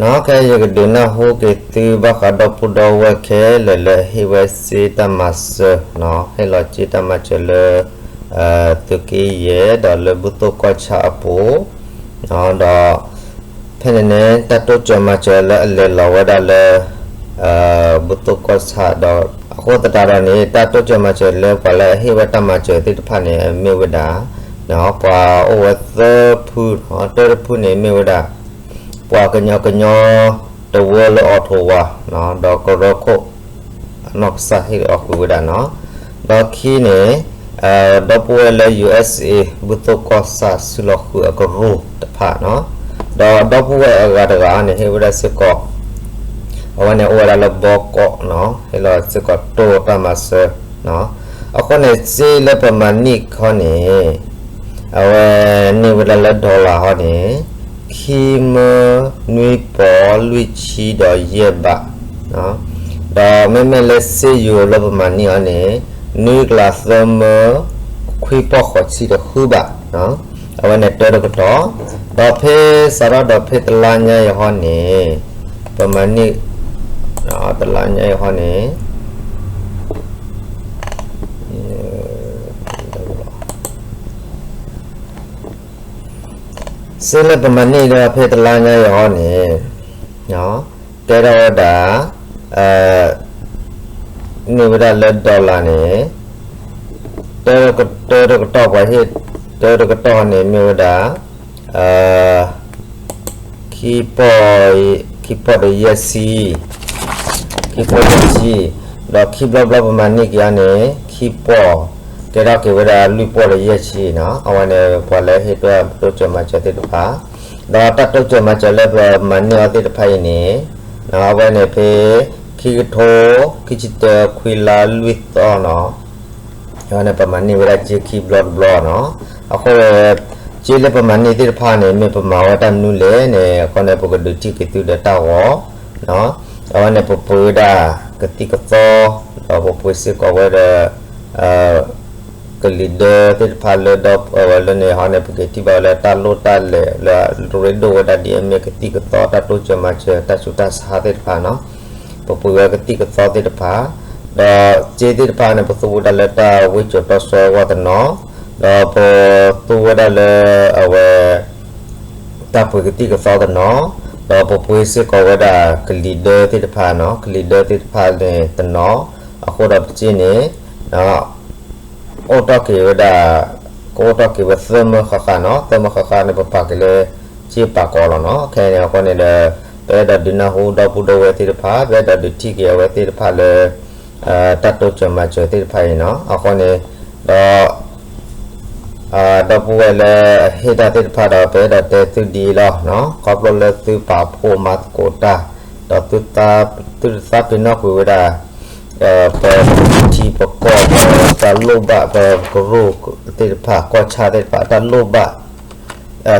ခဲအံၤယကဒုးနၢ်ဟူက့ၤသုဘၣ်ဃးဒီပုၢ်ဒီဝဲၢ်ခဲလၢာ်လၢဟ့ၣ်ဝဲစ့တၢ်မၤစၢၤ, ဟ့ၣ်လီၤစ့တၢ်မၤစၢၤလၢ သုးက့ယဲၢ် ဒီးလၢဘူၣ်သိၣ်ကီၢ်ဆၣ်အပူၤ, ဒီး ဖဲန့ၣ်န့ၣ် တၢ်တိစၢၤမၤစၢၤလၢအလဲၤလီၤဝဲဒၣ်လၢ ဘူၣ်သိၣ်ကီၢ်ဆၣ်ဒီး အဃိသတးဒီးန့ၣ် တၢ်တိစၢၤမၤစၢၤလၢပှၤလၢအဟ့ၣ်ဝဲတၢ်မၤစၢၤသ့ၣ်တဖၣ်န့ၣ် အမ့ၢ်ဝဲဒၣ် ပှၤအိၣ်ဝဲသၢဖု, တၢတဖုန့ၣ်မ့ၢ်ဝဲဒၣ် ပှၤကညီကညီတဝၢလၢ Ottawa ဒီးကရၢခိၣ် အနီၢ်ကစၢ်ဟ့ၣ်အီၤဃုာ်ဝဲဒၣ်နီၤ. ဒီးခံန့ၣ် ဒီပုၢ်ဝဲၢ်လၢ ယူႇအၢၣ်စ့ၣ်အ့ ဘူၣ်သိၣ်ကီၢ်ဆၣ်စုလီၤဃုာ်အကရူၢ်တဖၣ်နီၤ. ဒီးဒီပုၢ်ဝဲၢ်အဂၤတဂၤန့ၣ် ဟ့ၣ်ဝဲဒၣ်စ့ၢ်ကီး အဝဲန့ၣ်အိၣ်ဝဲဒၣ်လၢဘီကီးနီၤ, ဟ့ၣ်လီၤစ့ၢ်ကီးတိၢ်တၢ်မၤစၢၤနီၤ. အဃိန့ၣ် စ့လၢပမၤန့ၢ်ခီန့ၣ် အဝဲန့ၢ်ဝဲဒၣ်လၢ dollar ဟီန့ၣ် ခံမၢနွံပီၢ်လွံၢ်ဆံဒီးယဲၢ်ဘး, ဒီးမ့မ့ၢ်လၢစ့ယူၤလၢပမၤန့ၢ်အီၤန့ၣ် နွံကလးသၢမၢခွံပီၢ်ဃိးဆံဒီးဃုဘး, အဝဲန့ၣ်တၢတကတီၢ်, ဒီးဖဲစးထီၣ်ဒီးဖဲတလါညါအံၤဟီန့ၣ် ပမၤန့ၢ် တလါညါအံၤဟီန့ၣ် စ့လၢပမၤန့ၢ်လၢဖဲတလါညါအံၤဟီန့ၣ် ကဲထီၣ်ဝဲဒၣ် န့ၢ်ဝဲဒၣ်လၢ dollar န့ၣ် တၢတကတီၢ်ပှၤဟ့ၣ် တၢတကတီၢ်န့ၣ်မ့ၢ်ဝဲဒၣ် ခံပီၢ် ခံပီၢ်ဒီးယဲၢ်ဆံ ခံပီၢ်ယဲၢ်ဆံ, ဒီးခံဘျီဘျီပမၤန့ၢ်က့ၤအီၤန့ၣ် ခံပီၢ် ကဲထီၣ်က့ၤဝဲဒၣ်လွံၢ်ပီၢ်ဒီးယဲၢ်ဆံနီၤ. အဝဲန့ၣ် ပှၤလၢဟ့ၣ်တၢ်တိစၢၤမၤစၢၤသ့ၣ်တဖၣ် ဒီးတၢ်တိစၢၤမၤစၢၤလၢပမၤန့ၢ်အီၤသ့ၣ်တဖၣ်အံၤန့ၣ် အဝဲန့ၣ်ဖဲ ခံကထိ ခံဆံတၢ ခွံလါလွံၢ်သီနီၤ အဝဲန့ၣ် ပမၤန့ၢ်ဝဲဒၣ်စ့ခံဘျီတဘျီနီၤ. အဃိ စ့လၢပမၤန့ၢ်သ့ၣ်တဖၣ်န့ၣ် မ့ၢ်ပမၤဝဲတၢ်မနုၤလဲၣ်န့ၣ် အဃိန့ၣ် ပကဒုးထံၣ်က့ၤသုဒီးတၢ်ဂီၤ အဝဲန့ၣ် ပပှ့ၤဝဲဒၣ်ကသံၣ်ကသီ ဒီးပပှ့ၤစ့ၢ်ကီးဝဲဒီး ကလံၤဒၢသ့ၣ်တဖၣ်လၢဒီပုၢ်ဝဲၢ်လၢန့ၣ်ဟီန့ၣ် ပကထံၣ်ဘၣ်ဝဲလၢတၢ်လိၣ်တၢ်လဲၤလၢအရ့ဒိၣ်ဝဲဒၣ်ဒ်အမ့ၢ်ကသံၣ်ကသီ တၢ်တိစၢၤမၤစၢၤ တၢ်ဆူးတၢ်ဆါသ့ၣ်တဖၣ်နီၤ. ပပှ့ၤဝဲကသံၣ်ကသီသ့ၣ်တဖၣ် ဒီးစ့သ့ၣ်တဖၣ်န့ၣ် ပသူဝဲဒၣ်လၢတၢ်ဝ့ၢ်ကၠီၤတီဆှၢအဂီၢ်တနီၤ, ဒီးပသူဝဲဒၣ်လၢအဝဲ တၢ်ပှ့ၤကသံၣ်ကသီတနီၤ, ဒီးပပှ့ၤစ့ၢ်ကီးဝဲဒၣ်ကလံၤဒၢသ့ၣ်တဖၣ်နီၤ, ကလံၤဒၢသ့ၣ်တဖၣ်န့ၣ်တနီၤ, အဃိဒီးပစ့န့ၣ် အိၣ်ထီၣ်က့ၤဝဲဒၣ် ကအိၣ်ထီၣ်က့ၤဝဲသၢမၢဃၣ်ဃၣ်နီၤ, သၢမၢဃၣ်ဃၣ်န့ၣ် ပပာ်က့ၤလၢစ့ပာ်ကီးလီၤနီၤ. ခဲအံၤန့ၣ်အဃိန့ၣ်ဒီး ပအဲၣ်ဒိးဒုးနၢ်ဟူဒီပုၢ်ဒီဝဲၢ်သ့ၣ်တဖၣ်, ပအဲၣ်ဒိးဒုးထံၣ်က့ၤအဝဲသ့ၣ်တဖၣ်လၢ တၢ်တိစၢၤမၤစၢၤသ့ၣ်တဖၣ်အံၤနီၤ. အဃိန့ၣ်ဒီး ဒီပုၢ်ဝဲၢ်လၢအဟ့ၣ်တၢ်သ့ၣ်တဖၣ်ဒီး ပအဲၣ်ဒိးတဲသုဒ်အံၤလီၤ. ခီဖျိလၢသုပာ်ဖှိၣ်မၤသကိးတၢ် ဒီးသုတသးပ့ၤနီၣ်ကွံာ်ဝဲဒၣ် ပထံပကီၢ် ပတၢ်လိၣ်ဘၣ် ပကရူၢ်သ့ၣ်တဖၣ် ကီၢ်ဆၣ်သ့ၣ်တဖၣ် တၢ်လိၣ်ဘၣ်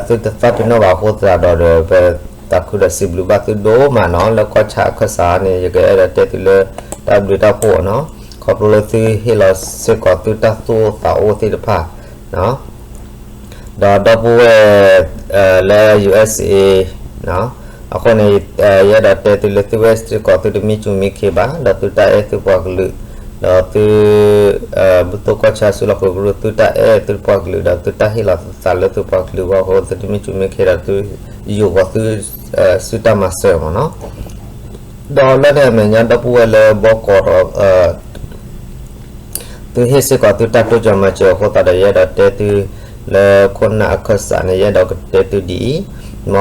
သုတသးပ့ၤနီၣ်ဘၣ်အဃိသတးဒီး ပသးခုဒီးစံးဘျုးဘၣ်သုဒိၣ်မးနီၤ. လၢကီၢ်ဆၣ်အခၢၣ်စးန့ၣ် ယကအဲၣ်ဒိးတဲသုလၢတၢ်ဘျုးတၢ်ဖှိၣ်နီၤ, ခီဖျိလၢသုဟ့ၣ်လီၤစ့ၢ်ကီးသုတၢ်သူၣ်အိၣ်သးအိၣ်သ့ၣ်တဖၣ် ဒီးဒီပုၢ်ဝဲၢ်လၢ ယူႇအၢၣ်စ့ၣ်အ့ အဃိန့ၣ် ယအဲၣ်ဒိးတဲသုလၢသုဝဲစ့ၢ်ကီးသုတမံစူၢ်မံခ့ဘၣ်, ဒီးသုတၢ်အဲၣ်သုပှၤကလုာ်, ဒီးသု ဘူၣ်သိၣ်ကီၢ်ဆၣ်စုလီၢ်ဃုာ်ကရူၢ် သုတၢ်အဲၣ်သုပှၤကလုာ် ဒီးသုတၢ်ဟ့ၣ်လီၤသုသးလၢသုပှၤကလုာ်အဂီၢ်အဃိ သုတမံစူၢ်မံခ့ဒီးသု ယိာ်ဃီၤသု စုတၢ်မၤစၢၤမ့ၢ်နီၤ. ဒီးလၢတၢ်မဲာ်ညါဒီပုၢ်ဝဲၢ်လၢဘီကီးဒီး သုဟ့ၣ်စ့ၢ်ကီးသုတၢ်တိစၢၤမၤစၢၤအဃိသတးဒီး ယအဲၣ်ဒိးတဲသု လၢခိၣ်နၢ်အခၢၣ်စးန့ၣ် ယအဲၣ်ဒိးကတဲသုဒ်အံၤ,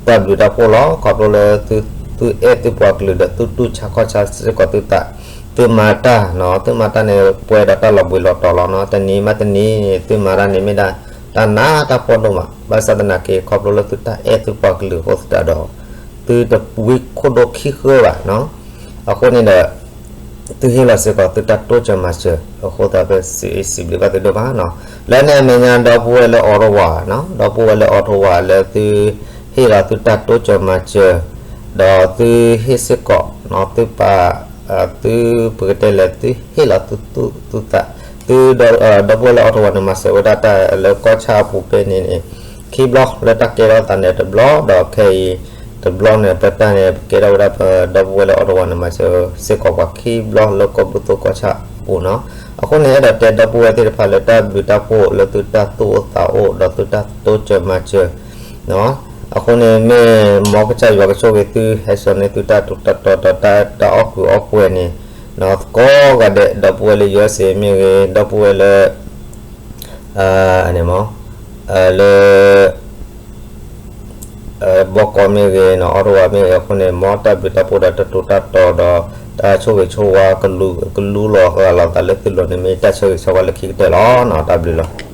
တၢ်ဘျုးတၢ်ဖှိၣ်လီၤ. ခီဖျိလၢသုအဲၣ်သုပှၤကလုာ်ဒီးသုတူၢ်ဆါခီၣ်ဆါစ့ၢ်ကီးသုသး, သုမၤတၢ်နီၤ, သုမၤတၢ်န့ၣ် ပှဲၤဒီးတၢ်လီၤဘှံးလီၤတီၤလီၤနီၤ. တနံၤမးတနံၤန့ၣ် သုမၤတၢ်န့ၣ်မ့ၢ်ဒၣ်တၢ်နးတၢ်ဖှီၣ်ဒိၣ်မး, ဘၣ်ဆၣ်သနာ်က့ ခီဖျိလၢသုတၢ်အဲၣ်သုပှၤကလုာ်အဃိသတးဒီး သုတဝံခိၣ်ဒိၣ်ခံဃၢဘၣ်နီၤ. အဃိန့ၣ်ဒီး သုဟ့ၣ်လီၤစ့ၢ်ကီးသုတၢ်တိစၢၤမၤစၢၤအဃိသတး ပစံးဘျုးဘၣ်သုဒိၣ်မးနီၤ. လၢန့ၣ်အမဲာ်ညါဒီပုၢ်ဝဲၢ်လၢ Ottawa နီၤ, ဒီပုၢ်ဝဲၢ်လၢ Ottawa လၢသုဟ့ၣ်လီၤသုတၢ်တိစၢၤမၤစၢၤ, ဒီးသုဟ့ၣ်စ့ၢ်ကီးနီၤ, သုပာ် သုပကတဲလဲၣ် သုဟ့ၣ်လီၤသုသူၣ်သုသး, သု ဒီပုၢ်ဝဲၢ်လၢ Ottawa န့ၣ် မၤစၢၤဝဲဒၣ်တၢ်လၢကီၢ်ဆၣ်အပူၤဖဲန့ၣ်န့ၣ် ခံဘျီလၢတၢ်ကဲထီၣ်သးန့ၣ်တဘျီ, ဒီးခဲအံၤ တဘျီန့ၣ် ပတၢ်န့ၣ် ပကဲထီၣ်ဝဲဒၣ်ပဒီပုၢ်ဝဲၢ်လၢ Ottawa န့ၣ် မၤစၢၤစ့ၢ်ကီးပှၤခံဘျီလၢကီၢ်ဘုၣ်သိၣ်ကီၢ်ဆၣ်အပူၤနီၤ. အဃိန့ၣ် အဲၣ်ဒိးတဲဒီပုၢ်ဝဲၢ်သ့ၣ်တဖၣ်လၢတၢ်ဘျုးတၢ်ဖှိၣ်လၢသုတၢ်သူၣ်အိၣ်သးအိၣ် ဒီးသုတၢ်တိစၢၤမၤစၢၤ အဃိန့ၣ်မ့ၢ်မ်ကစၢ်ယွၤကဆိၣ်ဂ့ၤသု ဟဲစိာ်န့ၢ်သုတၢ်ထူးတၢ်တီၤဒီးတၢ်အီၣ်ကုာ်အီပှဲၤန့ၣ် ကိးဂၤဒဲး ဒီပုၢ်ဝဲၢ်လၢ USA မ့ၢ်ဂ့ၤ ဒီပုၢ်ဝဲၢ်လၢ န့ၣ်မ လၢ ဘီကီးမ့ၢ်ဂ့ၤနီၤ Ottawa မ့ၢ်ဂ့ၤ အဃိန့ၣ် မ်တၢ်ဘျုးတၢ်ဖှိၣ်ဒီးတၢ်ထူးတၢ်တီၤဒီး တၢ်ဆိၣ်ဂ့ၤဆိၣ်ဝါ ကလူလီၤဂၢ်လီၤသးလၢသုလိၤန့ၣ် မ့ၢ်တၢ်ဆၢဂ့ၤဆၢဝါလၢခံကတၢၢ်လီၤနီၤ. တၢ်ဘျုးလီၤ.